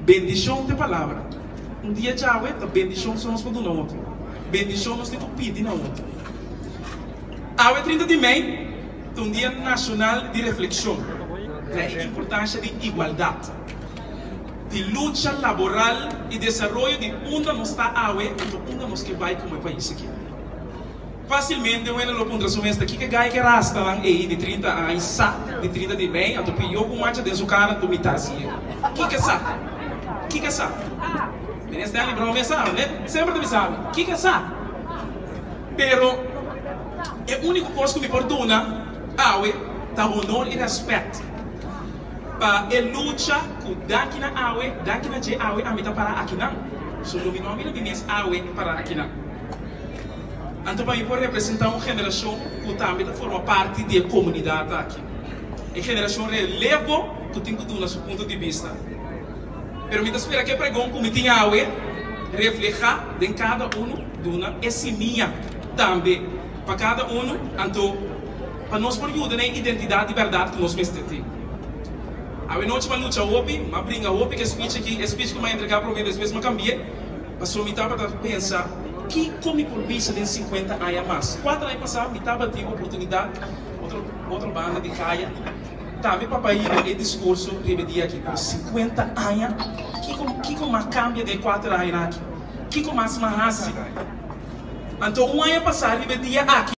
Bendishon ta e palabra. Un dia djawe ta bendishon so nos por duna otro. Bendishon nos tin ku pidi na otro. Awe 30 di mei ta un dia nashonal di reflekshon na e importansha di igualdat, di lucha laboral i desaroyo di unda nos ta awe anto unda nos ke bai komo e pais aki. Fásilmente un hende lo puntra su mes ta kiko e gai ke rastanan ei di 30 aña sa di 30 di mei anto pió ku mancha den su kara anto mitá si'e. Kiko e sa? Kiko e sa? Meneer Stanley Brown mes sa, ne? Semper ta bisa mi, kiko e sa? Pero e úniko kos ku mi por duna awe ta honor i rèspèt pa e lucha ku danki na awe, danki na dje awe ami ta pará akinan. So lo mi no a mira mi mes awe pará akinan. Anto pa mi por representá un generashon ku tambe ta forma parti di e komunidat aki. E generashon relevo ku tin ku duna su punto di bista. Pero mi ta spera ku e pregon ku mi tin awe reflehá den kada unu, duna e simia tambe pa kada unu, anto pa nos por yuda na e identidat di bèrdat ku nos mester tin. Awe nochi m'a lucha hopi, m'a bringa hopi ku e speech aki, e speech ku m'a entregá promé despues m'a kambi'é. Pasobra mi tabata pensa, Kiko mi por bisa den 50 aña mas? Kuater aña pasá mi tabatin oportunidat otro otro banda di kaya tambe pa bai hiba e diskurso riba e dia aki. Pero 50 aña? Kiko kiko mas kambia den e kuater añanan aki? Kiko mas m'a hasi? Anto un aña pasá riba e dia aki.